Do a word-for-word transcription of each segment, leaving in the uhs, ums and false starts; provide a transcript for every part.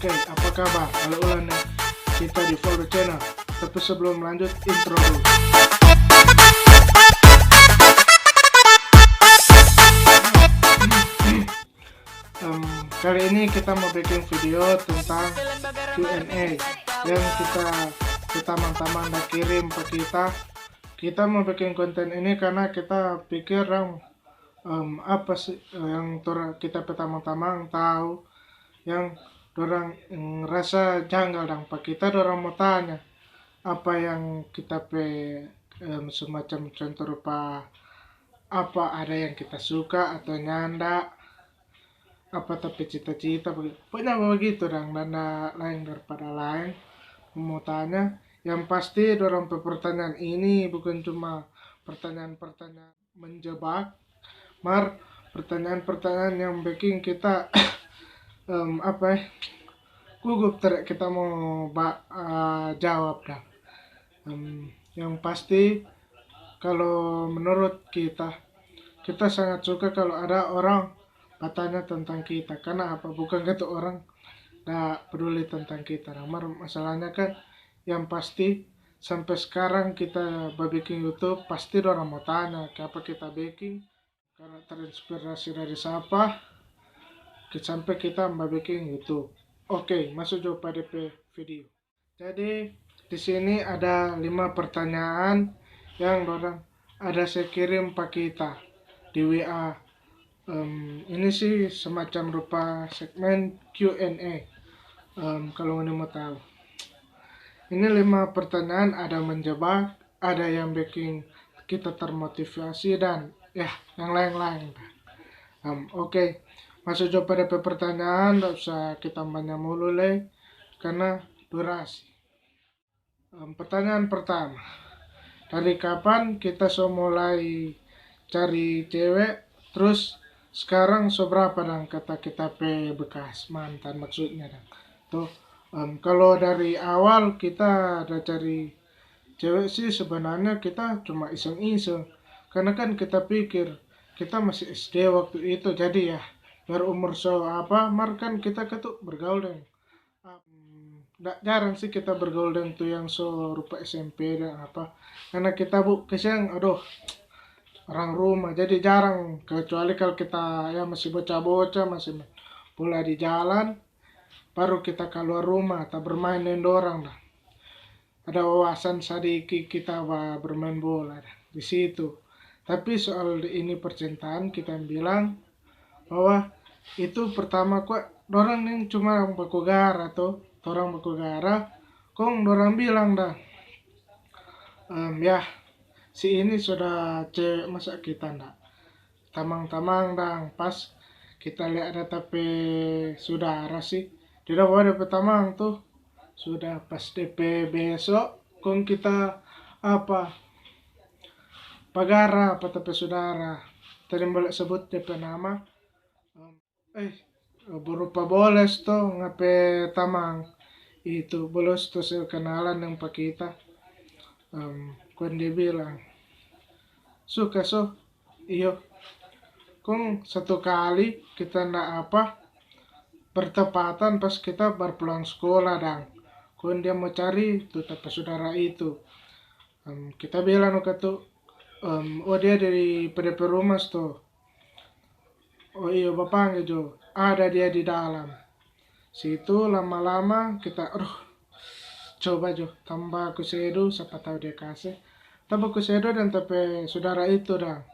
Oke, apa kabar? Bale ulang deng kita di Follow Channel. Tapi sebelum lanjut, intro dulu. Em, kali ini kita mau bikin video tentang Q and A yang kita, kita teman-teman da kirim pa kita. Kita mau bikin konten ini karena kita pikir dang, em, apa sih, eh, yang tor-, kita pe tamang-tamang tahu, yang dorang, mm, rasa janggal dang pa kita, dorang mo tanya apa yang kita pe, em, semacam contoh rupa apa ada yang kita suka atau nyanda, apa ta pe cita-cita, bagi-, pokoknya bagitu dang, nda laeng daripada laeng mo tanya. Yang pasti dorang pe pertanyaan ini bukan cuma pertanyaan-pertanyaan menjebak, mar pertanyaan-pertanyaan yang biking kita, em, apa eh, gugup tere kita mo ba, eh, jawab dang. Em, yang pasti, kalo menurut kita, kita sangat suka kalo ada orang batanya tentang kita. Karna apa? Bukan katu orang nda peduli tentang kita. Mar masalahnya kan, yang pasti sampe skarang kita babiking YouTube, pasti dorang mo tanya kiapa kita beking, karna terinspirasi dari sapa, ki-, sampe kita babiking YouTube. Oke, maso jo pa de pe video. Jadi, di sini ada lima pertanyaan yang dorang ada se kirim pa kita di W A. Em, ini sih semacam rupa segmen Q and A, em, kalo ngoni mo tau. Ini lima pertanyaan, ada menjebak, ada yang beking kita termotivasi, dan ya, yang laeng-laeng. Em, oke, maso jo pa de pe pertanyaan, nda usah kita banya mulu lei, karna durasi. Em, pertanyaan pertama, dari kapan kita so mulai cari cewe? Trus skarang so brapa dang kata kita pe bekas mantan, maksudnya dang. Toh, em, kalo dari awal kita da cari cewe sih, sebenarnya kita cuma iseng-iseng. Karna kan kita pikir kita masih S D waktu itu, jadi ya, biar umur so apa, mar kan kita katu bergaul deng, em, nda jarang sih kita bergaul deng tu yang so rupa S M P deng apa. Karna kita bu, kasiang, adoh, orang rumah, jadi jarang, kecuali kalo kita ya masih bocah-bocah, masih main bola di jalan, baru kita kaluar rumah, ta bermain deng dorang dang. Ada wawasan sadiki kita ba bermain bola dang di situ. Tapi soal ini percintaan, kita bilang bahwa itu pertama kwa dorang ning cuma baku gara to, torang baku gara, kong dorang bilang dang, em, ya, si ini so da cewe, masa kita nda. Tamang-tamang dang, pas kita lia ada ta pe sudara sih, dia da bawa de pe tamang tu. Sudah pas de pe beso, kong kita apa, bagara pa ta pe sudara, tadi bole sebut de pe nama. Eh, berupa boles to, ngape tamang itu boles to se kenalan deng pa kita. Em, kong dia bilang, "Suka so?" "Iyo." Kong satu kali kita nda apa, bertepatan pas kita baru pulang skola dang. Kong dia mo cari tu ta pe sudara itu. Em, kita bilang no katu, em, "Oh, dia dari pe de pe rumah sto." "Oh iyo, bapangge jo, ada dia di dalam." Situ lama-lama kita, aduh, coba jo tamba baku sedu, sapa tau dia kase. Ta baku sedu deng ta pe sudara itu dang.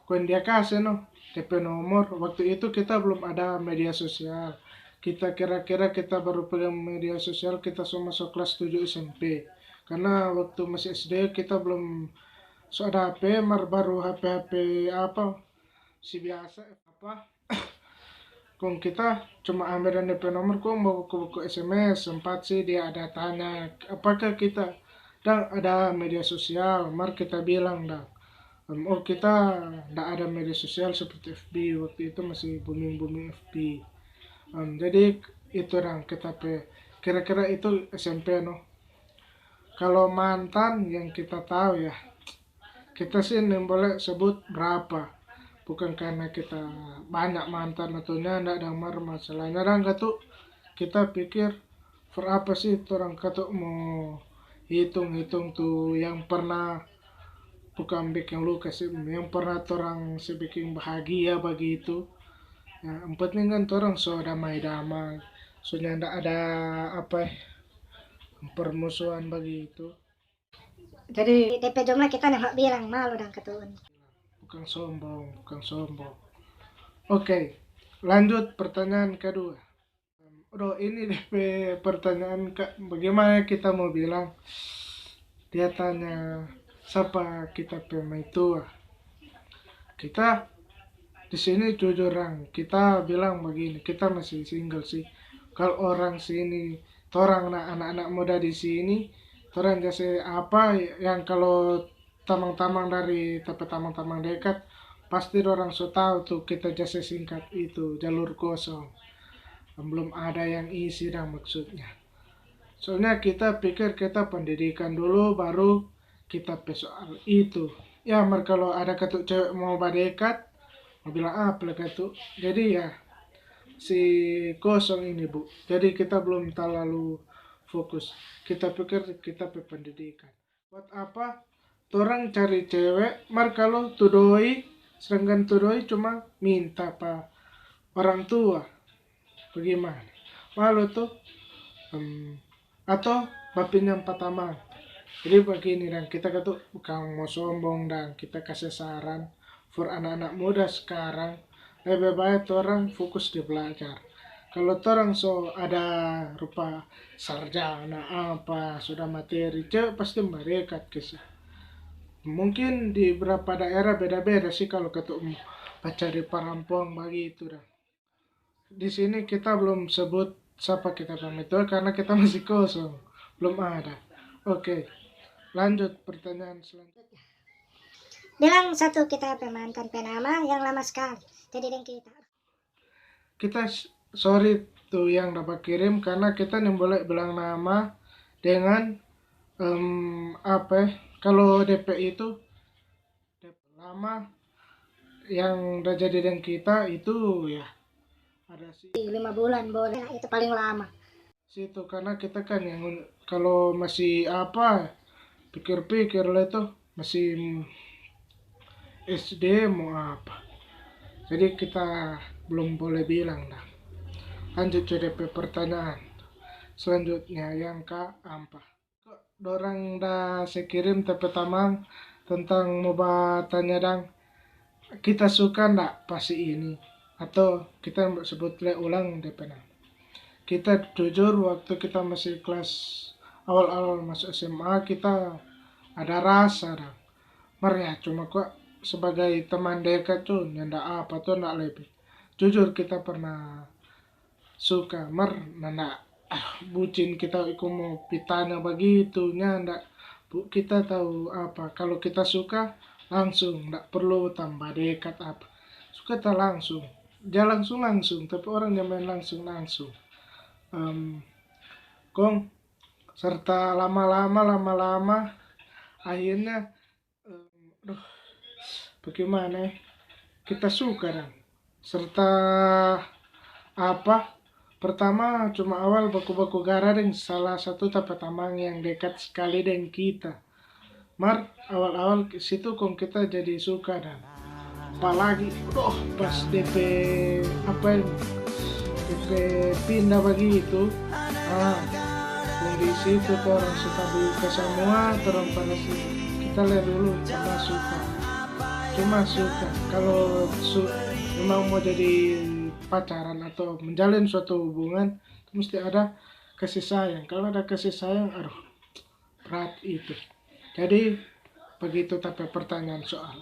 Kong dia kase no de pe nomor. Waktu itu kita blum ada media sosial. Kita kira-kira kita baru pegang media sosial, kita so maso kelas tujuh S M P. Karna waktu masih S D kita blum so ada H P, mar baru H P-H P apa, si biasa apa. Kong kita cuma ambe dang de pe nomor, kong baku-baku S M S. Sempat sih dia ada tanya, apakah kita dang ada media sosial, mar kita bilang dang, em, oh, kita nda ada media sosial seperti F B, waktu itu masih booming-booming F B. Em, jadi itu dang kita pe, kira-kira itu S M P no. Kalo mantan yang kita tau ya, kita sih nimbole sebut brapa. Bukan karna kita banyak mantan atau nyanda dang, mar masalahnya dang katu kita pikir, for apa sih torang katu mo hitung-hitung tu yang pernah, bukang biking luka sih, yang pernah torang se biking bahagia bagitu. Ya, yang penting kan torang so damai-damai, so nyanda ada apa, eh, permusuhan bagitu. Jadi, depe jumlah kita nembak bilang, malu dang katuun. Bukang sombong, bukang sombong. Oke, lanjut pertanyaan kedua. Aduh, ini depe pertanyaan, Kak, bagaimana kita mo bilang? Dia tanya, sapa kita pe maitua? Kita di sini jujur, dang, kita bilang bagini, kita masih single sih. Kalo orang sini, torang na anak-anak muda di sini, torang ja se apa yang kalo tamang-tamang dari ta pe tamang-tamang dekat, pasti dorang so tau tu kita ja se singkat itu jalur kosong. Blum ada yang isi dang maksudnya. Soalnya kita pikir kita pendidikan dulu, baru kita pe soal itu. Ya, mar kalo ada katu cewek mo badekat, mo bilang apa lagi katu. Jadi ya, si kosong ini, Bu. Jadi kita blum talalu fokus. Kita pikir kita pe pendidikan. Buat apa torang cari cewek, mar kalo tu doi, sedangkan tu doi cuma minta pa orang tua? Bagimana? Malu to? Em, atau bapinjam pa tamang. Jadi bagini dang, kita katu bukang mo sombong dang, kita kase saran for anak-anak muda skarang, lebe bae torang fokus di blajar. Kalo torang so ada rupa sarjana apa, sudah materi, cewek pasti badekat kase. Mungkin di beberapa daerah beda-beda sih kalo katu mo bacari parampuang bagitu dang. Di sini kita blum sebut sapa kita pe maitua karna kita masih kosong, blum ada. Oke, lanjut pertanyaan selanjutnya. Bilang satu kita pe mantan pe nama yang lama skali jadi deng kita. Kita s-, sorry tu yang da bakirim karna kita nimbole bilang nama dengan, em, apa, eh, kalo depe itu, depe lama yang da jadi deng kita itu ya ada si lima bulan boleh, itu paling lama. Situ, karna kita kan yang un-, kalo masih apa, pikir-pikir le to, masih S D mo apa. Jadi kita blum boleh bilang dang. Lanjut jo depe pertanyaan selanjutnya yang kaampa. Kok dorang da se kirim ta pe tamang tentang mo batanya dang, kita suka nda pa si ini? Atau kita sebut le ulang depe nama. Kita jujur, waktu kita masih kelas awal-awal masuk S M A, kita ada rasa dang. Mar ya, cuma kwa sebagai teman dekat tu, nyanda apa tu, nda lebe. Jujur, kita pernah suka, mar nanda, ah, bucin kita iko mo pi tanya bagitu, nyanda. Bu, kita tau apa, kalo kita suka, langsung, nda perlu tamba dekat apa. Suka ta langsung, ja langsung-langsung, tapi orang ja main langsung-langsung. Em, kong serta lama-lama, lama-lama, akhirnya, em, aduh, bagaimana, eh, kita suka dang. Serta apa, pertama cuma awal baku-baku gara deng salah satu ta pe tamang yang dekat skali deng kita. Mar awal-awal situ kong kita jadi suka dang. Apalagi, doh, pas depe, apa, depe pinda bagitu, ah, kong di situ torang suka buka samua, torang pada si-, kita lia dulu, cuma suka. Cuma suka. Kalo su-, memang mo jadi pacaran atau menjalin suatu hubungan, itu musti ada kasih sayang. Kalo ada kasih sayang, aduh, berat itu. Jadi, begitu ta pe pertanyaan soal.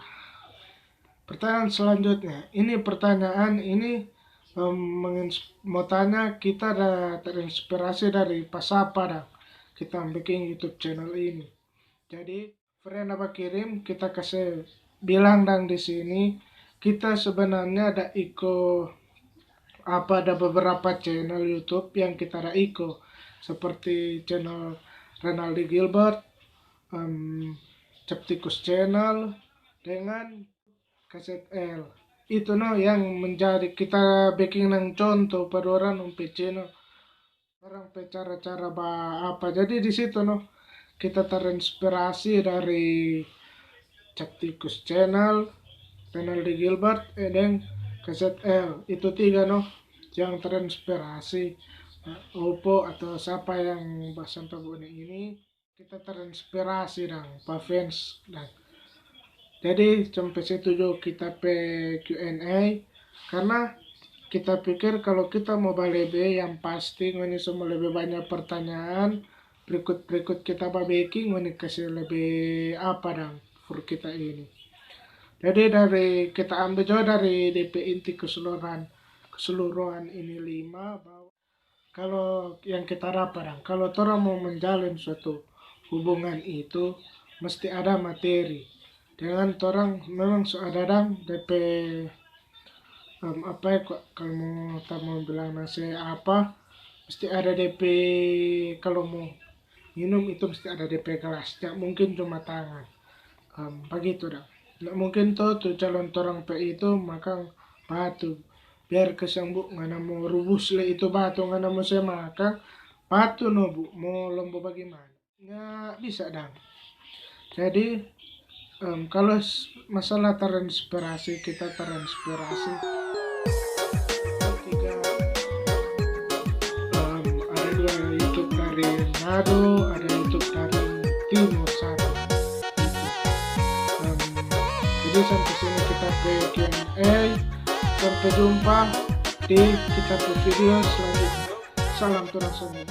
Pertanyaan selanjutnya, ini pertanyaan ini, em, mengens-, mo tanya kita ada terinspirasi dari pa sapa dang kita biking YouTube channel ini. Jadi, friend apa kirim, kita kase bilang dang di sini, kita sebenarnya ada iko apa, ada beberapa channel YouTube yang kita ada iko, seperti channel Renaldi Gilbert, em, Captikus Channel, dengan K Z L. Itu no yang menjadi kita biking nang contoh pa dorang dong pe channel. Orang pe cara-cara ba apa. Jadi di situ no, kita terinspirasi dari Cak Tikus Channel, Renaldi Gilbert, eh, deng K Z L. Itu tiga no yang terinspirasi. Nah, Opo atau siapa yang bahasa Tabone ini, kita terinspirasi dang pa fans dang. Jadi, sampe situ jo kita pe Q and A, karena kita pikir kalau kita mo balebe, yang pasti ngoni so mo lebe banya pertanyaan, berikut-berikut kita babeking ngoni kase lebe apa dang for kita ini. Jadi, dari, kita ambe jo dari de pe inti keseluruhan, keseluruhan ini lima, bahwa Kalo yang kita dapa dang, kalo torang mo menjalin suatu hubungan itu, mesti ada materi. Dengan torang memang so ada dang de pe, em, apa ya, kalo mo, ta mo bilang nase apa, mesti ada de pe, kalo mo minum itu mesti ada de pe gelas, nda mungkin cuma tangan. Em, bagitu dang. Nda mungkin to tu calon torang pe itu makang batu. Biar kasiang, Bu, ngana mo rubus le itu batu, ngana mo se makang, batu no, Bu, mo lombo bagimana? Nda bisa dang. Jadi, em, kalo s-, masalah terinspirasi, kita terinspirasi. Tiga, em, ada dua YouTube dari Nado, ada YouTube dari Timor Satu. Gitu. Em, jadi sampe sini kita pe Q and A. Sampe jumpa di kita pe video selanjutnya. Salam torang samua.